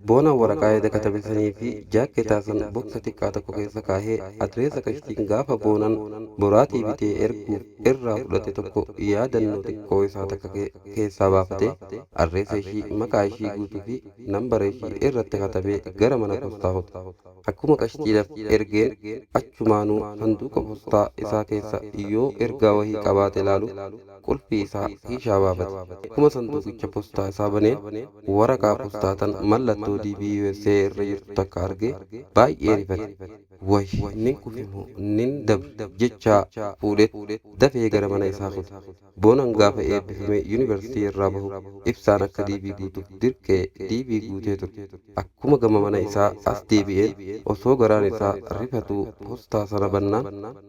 Boonaan waraqaa yaada katabe sanii fi jaakketaa san boksa xiqqaa tokko keessa kaahee adreessa Qashtiin gaafa Boonaan boraatii bitee erguuf irraa fudhate tokko yaadannoo xiqqoo isaa takka keessaa baafatee adreessa ishii, maqaa ishii guutuu fi nambara ishii irratti katabee gara mana postaa kute. Akkuma Qashtiidhaaf ergeen achumaanuu sanduuqa postaa isaa keessa yoo ergaa wahii qabaate ilaaluuf qulfii isaa kiishaa baafate. Akkuma sanduuqicha postaa isaa baneen waraqaa postaa tan mallattoo DV USA irra jirtu takka argee baay'ee rifate. Wayi nin kufe moo nin dabre jechaa fuudheet dafee gara mana isaa kute. Boonaan gaafa eebbifamee yuunivarsiitii irraa bahu Ibsaan akka DV guutuuf dirqee DV guutee ture. Akkuma gama mana isaa as deebi'een osoo garaan isaa rifatuu postaa sana bannaan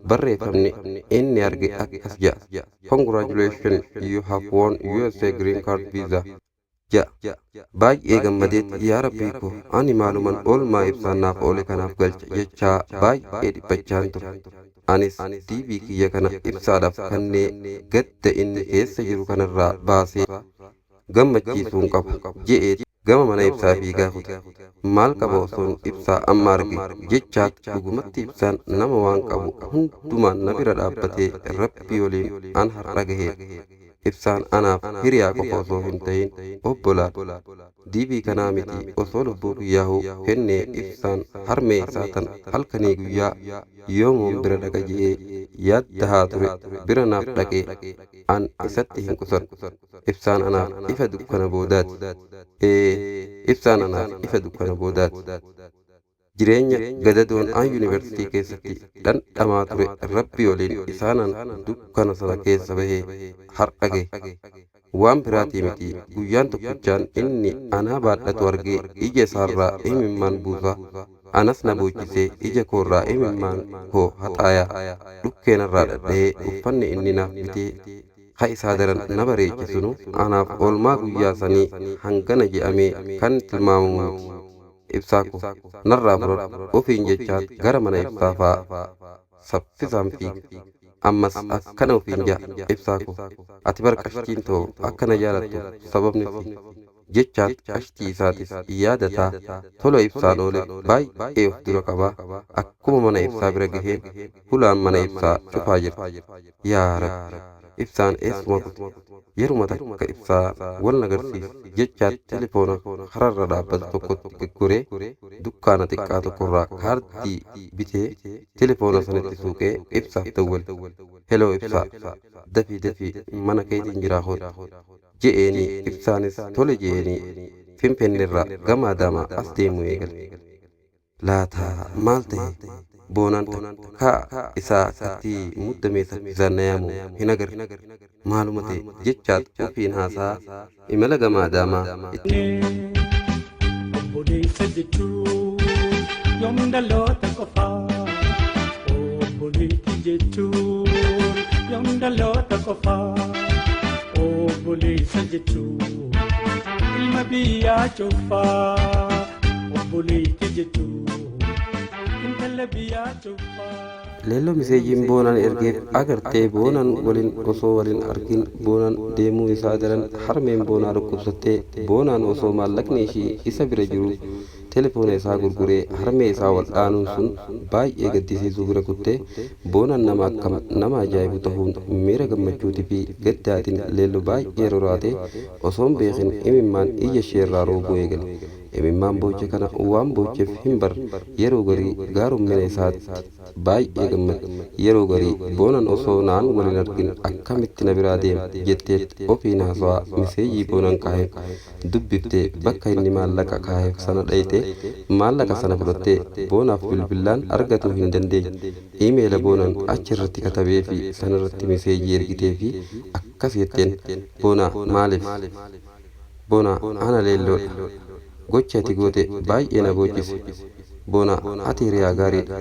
barreeffamni inni arge akkas jedha: "Congratulations, you have won USA Green Card Visa" jedha. Baay'ee gammadeet, "Yaa Rabbii koo, ani maaluman oolmaa Ibsaan naaf oole kanaaf galcha?" jechaa baay'ee dhiphachaan ture. Anis DV kiyya kana Ibsaadhaaf kennee gadda inni keessa jiru kanarraa baasee gammachiisuun qaba je'ee gama mana Ibsaa fiigaa kute. Maal qaba osoon Ibsaa amma arge jechaat, dhugumatti Ibsaan nama waan qabu hundumaan na bira dhaabbatee Rabbii waliin an har'a gaheedha. Ibsaan anaaf hiriyaa qofa osoo hin ta'in obbolaadha. DV kanaa miti, osoo lubbuu kiyyaahuu kennee Ibsaan harmee isaa tan halkanii guyyaa yoomuun bira dhaqa je'ee yaaddahaa ture bira naaf dhaqee an isatti hin qusadhu. Ibsaan anaaf ifa dukkana boodaati. Ee, Ibsaan anaaf ifa dukkana boodaati. Jireenya gadadoon an yuunivarsiitii keessatti dhandhamaa ture Rabbi waliin isaanan dukkana sana keessa bahee har'a gahe. Waan biraatii miti, guyyaan tokkichaan inni anaa baadhatu argee ija isaarraa imimmaan buusaa anas na boochisee ija koorraa imimmaan koo haxaayaa dhukkeenarraa dhadha'ee uffanni inni naaf bitee ha isaa daran na bareeche sunu anaaf oolmaa guyyaa sanii hangana je'amee kan tilmaamamu miti. "Ibsaa koo, narraa fudhadhu" ofiin jechaat gara mana Ibsaa fa'aa saffisaan fiiga. Ammas akkana ofiin ja'a: "Ibsaa koo, ati bar Qashtiin too akka na jaalattu sababni si" jechaat Qashtii isaatis yaadataa tola Ibsaan oole baay'ee of dura qabaa akkuma mana Ibsaa bira gaheen hulaan mana Ibsaa cufaa jirti. Yaa Rabbi, Ibsaan eessuma kute? Yeruma takka Ibsaa wal nagarsiisi jechaat telefoona kararra dhaabbatu tokkotti gaggoree dukkaana xiqqaa tokkorraa kaardii bitee telefoona sanitti suuqee Ibsaaf dawwale. "Hello Ibsaa, dafii dafii mana keetiin jiraa kootu" je'eenii. Ibsaanis tole je'eenii Finfinneerraa gama Adaamaa as deemuu eegale. Laataa maal ta'e? Boonaan takkaa isaa akkatti muddamee saffisaan na yaamu hin agarre. Maaluma ta'e jechaat ofiin haasaa imala gama Adaamaa itti Obboleessa jechuun yoom dhaloota qofaa? Obboleettii jechuun yoom dhaloota qofaa? Obboleessa jechuun ilma biyyaa cufaa. Obboleettii jechuun intala biyyaa cufaa. Leelloo miseejiin Boonaan ergeef agartee Boonaan waliin osoo waliin argin Boonaan deemuu isaa daran harmeen Boonaa dhukkubsattee Boonaan osoo maallaqni ishii isa bira jiru telefoona isaa gurguree harmee isaa waldhaanuun sun baay'ee gaddisiisuu bira kuttee, Boonaan nama akkam nama ajaa'ibu ta'uun miira gammachuutii fi gaddaatiin Leelloo baay'ee roraatee osoo hin beekin imimmaan ija isheerraa roobuu eegale. Imimmaan booche kana waan boocheef hin barre. Yeroo garii gaarummina isaatti baay'ee gammade. Yeroo garii "Boonaan osoo naan waliin argin akkamitti na biraa deema?" jetteet ofiin haasawaa miseejii Boonaan kaaheef dubbiftee bakka inni maallaqa kaaheef sana dhayxee maallaqa sana fudhattee Boonaaf bilbilaan argatuu hin dandeenye. Iimeela Boonaan achirratti katabee fi sanarratti miseejii ergitee fi akkas jetteen: "Boonaa, maaliif? Boonaa, ana Leelloodha. Gocha ati goote baay'ee na boochise. Boonaa, ati hiriyaa gaariidha.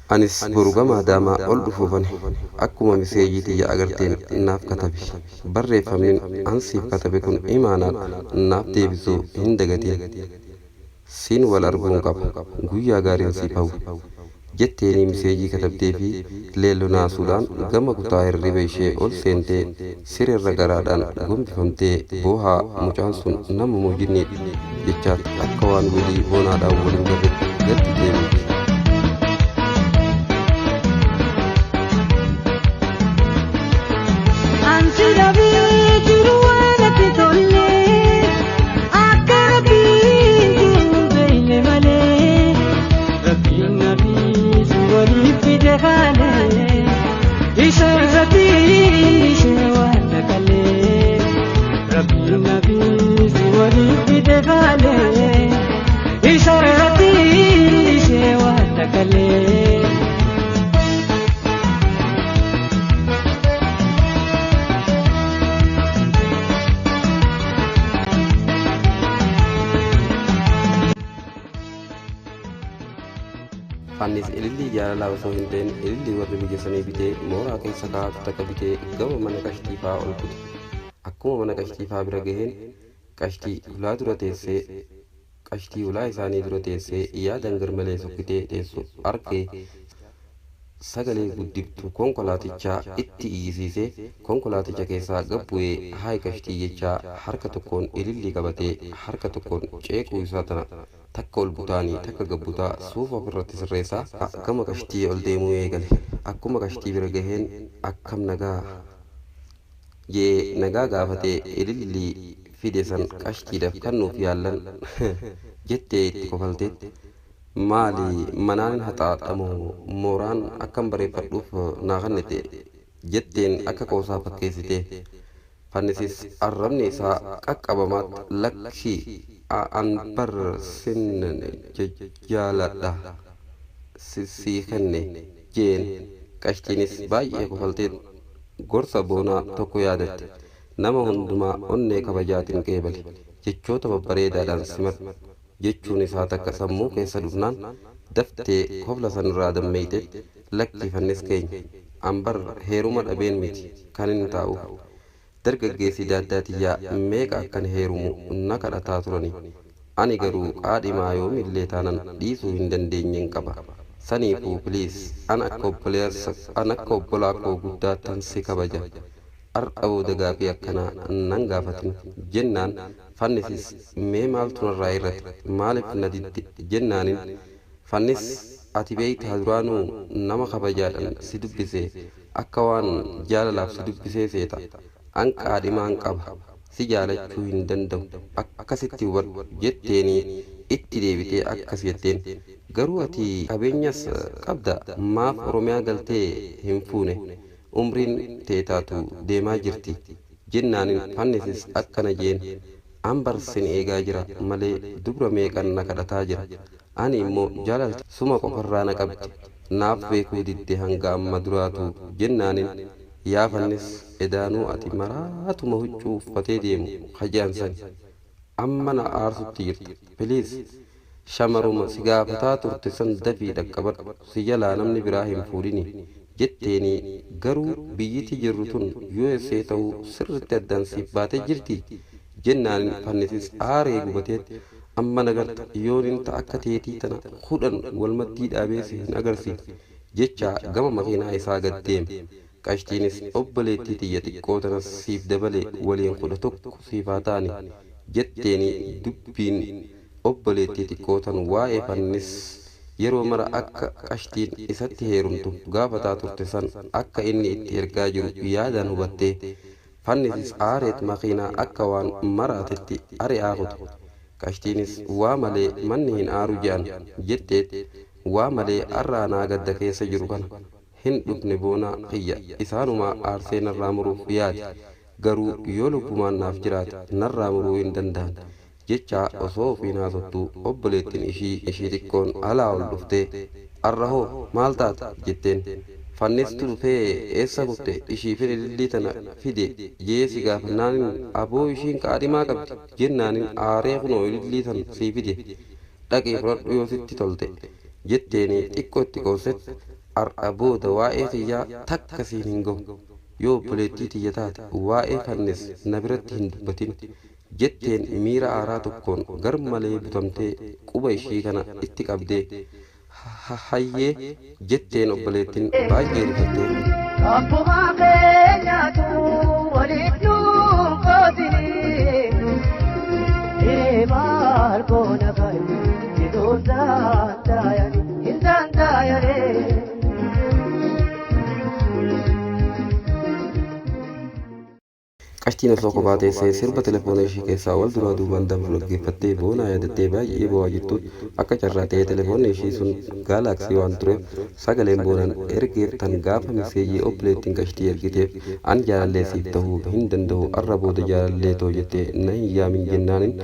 Anis boru gama Adaamaa ol dhufuufani. Akkuma miseejii tiyya agarteen naaf katabi. Barreeffamni an siif katabe kun imaanaadha. Naaf deebisuu hin dagatin. Siin wal arguun qaba. Guyyaa gaariin siif hawwa." Jetteenii miseejii katabdee fi leelloo naasuudhaan gama kutaa hirriba ishee ol seentee sireerra garaadhaan gombifamtee boohaa mucaan sun nama moojinniidha jechaatti akka waan walii boonaadhaan waliin garreetti gadi deemti. Ansi dhabii jiru waan ati tollee akka rabbiin jiru beekne malee rabbiin nabii waliif fide haalee isa irratti ishee waan dhaqalee rabbiin nabii waliif fide haalee isa irratti ishee waan dhaqalee. Fannis ilillii jaalalaa osoo hin ta'in ilillii warri biyya sanii bitee mooraa keessa kaa'atu takka bitee gama mana qashtii fa'aa ol kute. Akkuma mana qashtii fa'aa bira gaheen qashtii ulaa dura teessee qashtii ulaa isaanii dura teessee yaadan garmalee sokkitee teessu arkee sagalee guddiftuu konkolaatichaa itti iyyisiisee konkolaaticha keessaa gad bu'ee haay qashtii jechaa harka tokkoon ilillii qabatee harka tokkoon ceequu isaa tana takka ol butaanii takka gad butaa suufa ofirratti sirreessaa gama qashtii ol deemuu eegale. Akkuma qashtii bira gaheen akkam nagaa jee nagaa gaafatee ilillii fide san qashtiidhaaf kennuuf yaallan jettee itti kofalteetti. Maali manaan haxaaxamu mooraan akkan bareeffadhuuf naa kennite jetteen akka qoosaa fakkeessite. Fannisis arrabni isaa qaqqabamaatti lakkii an bar sin jaaladha sii kenne jeen. Qashtiinis baay'ee kofaltee gorsa boonaa tokko yaadatte. Nama hundumaa onnee kabajaatiin qeebale jechoota babbareedaadhaan simadhu jechuun isaa takka sammuu keessa dhufnaan daftee kofla sanirraa dammeeyte lakkii fannis keenya an bar heeruma dhabeen miti kan hin taa'uuf dargaggeessi daaddaatiyyaa meeqa akkan heerumu na kadhataa turani ani garuu qaadhimaa yoomillee taanan dhiisuu hin dandeenyeen qaba saniifuu piliis an akka obbolaa koo guddaattan si kabaja har'a booda gaafii akkanaa nan gaafatin jennaan. Fannisis mee maaltu narraa irratti maaliif na didde jennaanin fannis ati beeytaa duraanuu nama kabajaadhaan si dubbise akka waan jaalalaaf si dubbisee seeta an qaadhimaan qaba si jaalachuu hin danda'u akkasitti hubadhu jetteenii itti deebitee akkas jetteen. Garuu ati qabeenyas qabda maaf Oromiyaa galtee hin fuune umriin teetaatu deemaa jirti jennaanin fannisis akkana jeen an bar sin eegaa jira malee dubra meeqan na kadhataa jira ani immoo jaalalti suma qofarraa na qabdi naaf beekuu didde hanga amma duraatu jennaanin. Yaa fannis edaanuu ati maraatuma huccuu uffatee deemu kajaansan amma na aarsutti jirta piliis shamaruma si gaafataa turte san dafii dhaqqabadhu si jalaa namni biraa hin fuudhini jetteenii. Garuu biyyiti jirru tun USA ta'uu sirritti addaan siif baatee jirti jennaanin fannisis aaree gubateetti amma nagarta yoonin ta akka teetii tana hudhan walmaddii dhaabee si hin agarsiifne jecha gama makiinaa isaa gad deeme. Qashtiinis obboleettii tiyya xiqqoo tanas siif dabale waliin 11 siif haa taane jetteeni. Dubbiin obboleettii xiqqoo tan waa'ee fannis yeroo mara akka qashtiin isatti heerumtu gaafataa turte san akka inni itti ergaa jiru yaadaan hubattee fannisis aareet makiinaa akka waan maraatetti ari'aa kute. Qashtiinis waa malee manni hin aaru je'an jetteet waa malee arraanaa gadda keessa jiru kana hin dhufne boonaa kiyya isaanumaa aarsee narraa muruuf yaade garuu yoo lubbumaan naaf jiraate narraa muruu hin danda'an jechaa osoo ofiin haasottuu obboleettiin ishii xiqqoon alaa ol dhuftee arra hoo maal taate jetteen. Fannistu dhufee eessa kutte ishiifin ilillii tana fide jee si gaafannaanin aboo ishiin qaadhimaa qabdi jennaanin aaree kunoo ilillii tana sii fide dhaqee fudhadhu yoo sitti tolte jetteeni xiqqoo itti qoossetti. Har'a booda waa'ee kiyyaa takka siin hin gahu yoo obboleettii tiyya taate waa'ee fannis na biratti hin dubbatin jetteen miira aaraa tokkoon gar malee butamtee quba ishii kana itti qabdee Hayyee jetteen obboleettiin baay'ee rifattee. Akkuma keenyaatu walitti qootini. Maal goona baay'ee jedhuun danda'ani hin danda'ani. Qashtiin osoo kophaa teessee sirba telefoona ishee keessaa wal duraa duubaan dabru dhaggeeffattee boonaa yaadattee baay'ee bo'aa jirtu akka carraa ta'ee telefoonni ishii sun gaalaaksii waan tureef sagaleen boonaan ergeef tan gaafa miseejii obboleettiin qashtii ergiteef an jaalallee siif ta'uu hin danda'u arra booda jaalallee too jettee na hin yaamin jennaanin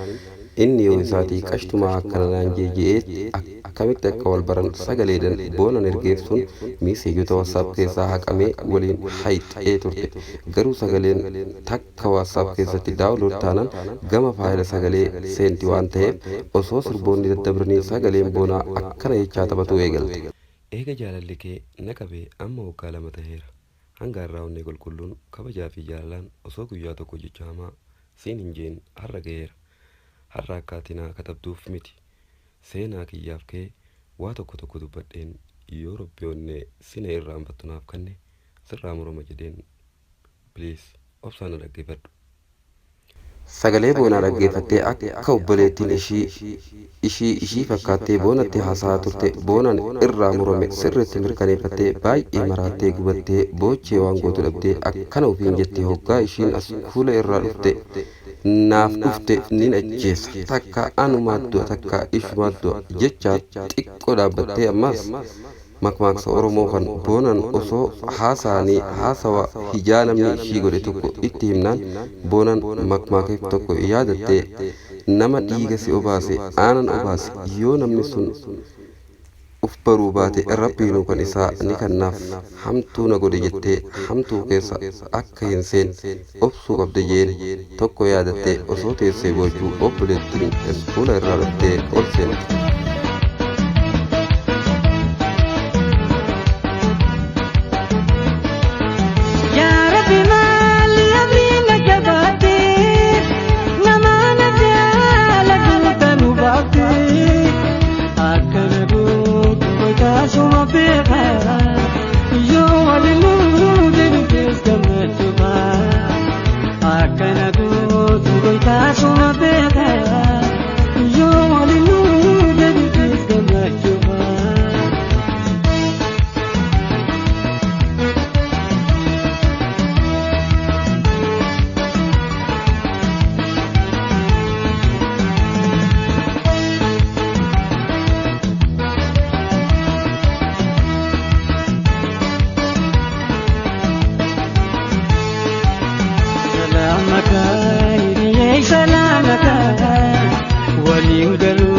inni yoo isaatii qashtumaa akkana naan jee je'ee akkamitti akka wal baran sagaleedhaan boonan ergeef sun miseejota WhatsApp keessaa haqamee waliin hayxee turte. Garuu sagaleen takka WhatsApp keessatti download taanaan gama faayila sagalee seenti waan ta'eef osoo sirboonni daddabranii sagaleen boonaa akkana jechaa taphatuu eegalte. Eega jaalalli kee na qabee amma waggaa 2 taheera. Hanga har'aa onnee qulqulluun kabajaa fi jaalalaan osoo guyyaa tokko jecha hamaa siin hin jeen har'a ga'eera. Har'a akka ati naa katabduuf miti. Seenaa kiyyaaf kee waa tokko tokko dubbadheen yoo rabbi onnee sina irraanfattu naaf kenne sirraa murama jedheen please obsaan na dhaggeeffadhu. Sagalee boonaa dhaggeeffattee akka obboleettiin ishii ishii ishii fakkaattee boonatti haasa'aa turte boonaan irraa murame sirriitti mirkaneeffattee baay'ee maraattee gubattee boochee waan gootu dhabdee akkana ofiin jette hoggaa ishiin as fuula irraa dhufte naaf dhufte nin ajjeesa takka anumaa du'a takka ishumaa du'a jechaa xiqqoo dhaabbattee ammas makmaaksa Oromoo kan boonan osoo haasa'anii haasawa hijaa namni ishii godhe tokko itti himnaan boonan makmaakeef tokko yaadattee nama dhiiga si obaase aanan obaase yoo namni sun uf baruu baate rabbiinuu kan isaa ni kannaaf hamtuu na godhe jettee hamtuu keessa akka hin seenne obsuu qabde jeen tokko yaadattee osoo teessee boochuu obboleettiin iskuula irraa dhuftee ol seente. Yaa Rabbi maali abriin na jabaate nama na jaalatu tanu baafte akkana gootu gochaasuma beeka yoo waliin deebites gammachuma akkana gootu gochaasuma beeka yoo waliin deebites gammachuma. Salamaka, salamaka, waliin galuu.